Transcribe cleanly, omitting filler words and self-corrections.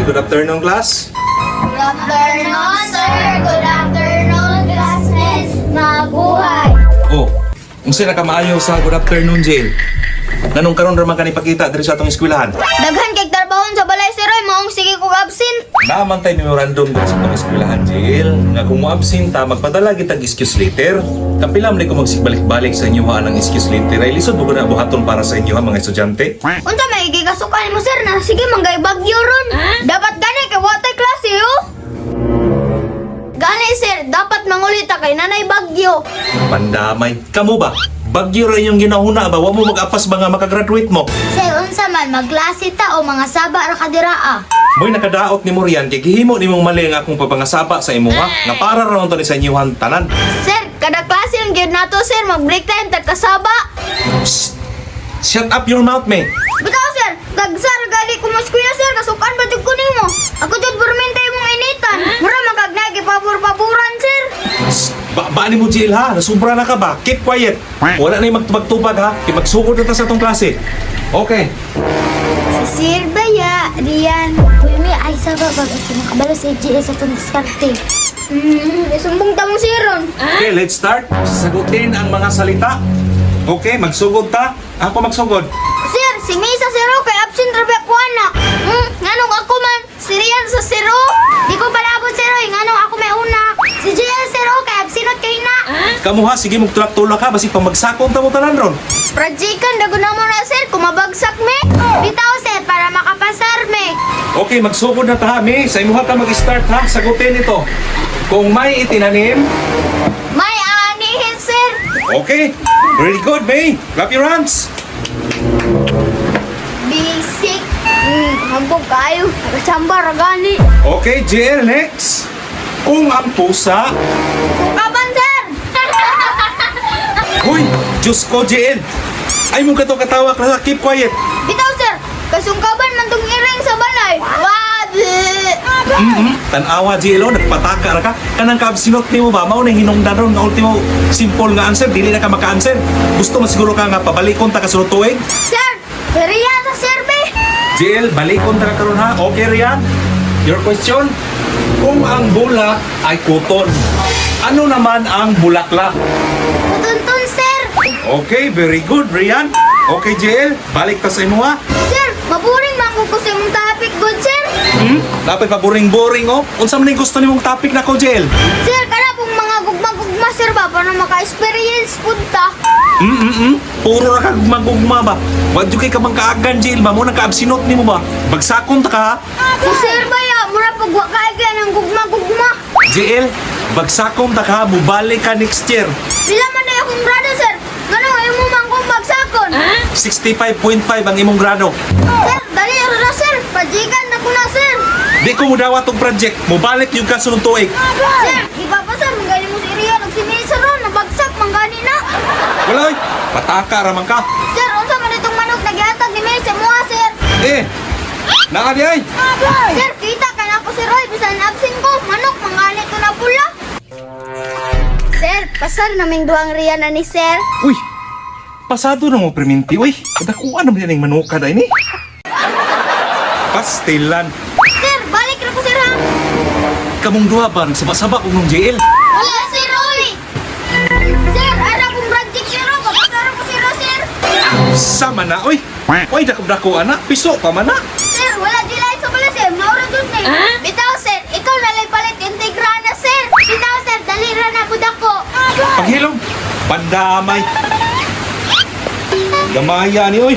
Okay, good afternoon, class. Good afternoon, sir. Good afternoon, classmates. Mabuhay. Oh, unsa na kamaayo sa good afternoon, Jill? Nganong karon ra man ka nipakita diri sa atong eskwelahan? Daghan kay trabahon sa balay, sir. Oy, maong sige kog absent. Naa man tay memorandum diri sa atong eskwelahan, Jill. Nga kung mo-absent ta, magpadala kitag excuse letter. Kapila man ko magsigbalik-balik sa inyo ha ng excuse letter. Ay lisod mo na buhaton para sa inyo ha, mga estudyante. Unsa may gikasukan mo, sir, na sige manggay bagyo ron. Dapat gani kay wa tay klase oh. Gani, sir, dapat mangulita kay nanay bagyo. Pandamay. Kamo ba? Bagyo ra inyong ginahuna ba? Wa mo mag-apas ba nga makagraduate mo? Sir, unsa man magklase ta o mga saba ra kadiraa? Moy nakadaot ni Morian kay gihimo nimong mali ang akong papangasaba sa imuha nga para ra to ni sa inyuhan tanan. Sir, kada klase lang gyud nato, sir, mag break time tag kasaba. Psst! Shut up your mouth, me. Bitaw, sir, gagsar gali ko mo eskwela, sir, kasukan ba jud ko nimo? Ako jud burmente imong initan. Mura magkagnay gipabor-paboran, sir. Psst! Ba ni mo, Jill, ha? Nasubra na ka ba? Keep quiet. Wala na yung magtubag-tubag ha. Kay magsugod na ta sa atong klase. Okay. Si Sir Baya, Rian. Uy, may ay sa ba pag makabalo sa AGS sa itong diskarte. Isumbong ta mo sir ron. Okay, let's start. Sagutin ang mga salita. Okay, magsugod ta. Ako magsugod. Sir, si Misa sir oh, kay absent ra ba ko anak. Nganong ako man, si Rian sa sir oh. Di ko palabot, sir, oy, nganong ako may una. Si JL, sir, oh, kay absinot kay na. Kamu ha, sige magtulak-tulak ha. Basig pang magsakon ta mo tanan ron. Prajikan dago na mo na, sir, kumabagsak me. Bitaw, sir, para makapasar me. Okay, magsugod na ta ha, May. Sa imuha ta mag-start ha. Sagutin ito. Kung may itinanim, May aanihin, sir. Okay. Very good, May. Clap your hands. Basic. Hambog kayo. Nakasamba ra gani. Okay, JL, next. Kung ang pusa. Kaban, sir. Huy, Diyos ko, JL. Ay mong kato katawa, klasa. Keep quiet. Bitaw, sir, kasungkaban man tong iring sa balay. Wabi. Tanawa, JL, oh, nagpataka ra ka. Kanang kaabsinot nimo ba? Mao na hinungdan ron nga ultimo simple nga answer. Dili na ka maka-answer. Gusto mo siguro ka nga pabalikon ta kasunod tuig? Sir, Rian sa sir be. JL, balikon ta ka karon ha. Okay, Rian? Your question? Kung ang bulak ay kuton, ano naman ang bulaklak? Tuntun, sir. Okay, very good, Rian. Okay, JL, balik ta sa imo ha. Sir, maburing man ko sa imong topic good, sir. Dapat pa boring-boring oh. Unsa man yung gusto nimong topic na ko, JL? Sir, kana pong mga gugma-gugma, sir ba para maka-experience pud ta. Puro ra kag magugma ba. Wa jud kay ka bang kaagan, JL ba? Mo nang kaabsinot nimo ba? Bagsakon ta ka ha. Si sir ba ya, mura pag wa kaagyan ang gugma-gugma. JL, bagsakon ta ka ha. Mubalik ka next year. Pila man na akong grado, sir? Ngano imo man kong bagsakon? 65.5 ang imong grado. Sir, dali ra na, sir. Pajikan na ko na, sir. Di ko mudawat og project. Mubalik yung kasunod tuig. Sir, ipapasar manggani mo si Rian ug si Misa ron nabagsak manggani na. Wala oy. Pataka ra man ka. Sir, unsa man itong manok na gihatag ni Misa mo, sir? Eh. Naa di ay. Sir, kita kay nako si Roy bisan absent ko, manok manggani to na pula. Sir, pasar naming duhang Rian na ni sir. Uy. Pasado na mo perminti, uy. Kadakuan naman yan ang manuka dahil ni. Pastilan. Sir, balik ra ko, sir ha. Kamong duha ba? Nagsaba-saba kong nung JL. Wala si Roy. Sir, ara kong project sir, oh. Papasar ko sir, oh, sir. Sama na, oy. Oy, dako-dako ana. Piso pa man na. Sir, wala di sa pala, sir. Maura jud ni. Bitaw, sir, ikaw na lang palit integra na, sir. Bitaw, sir, dali ra na pud ako. Paghilom. Pandamay. Gamaya ni, oy.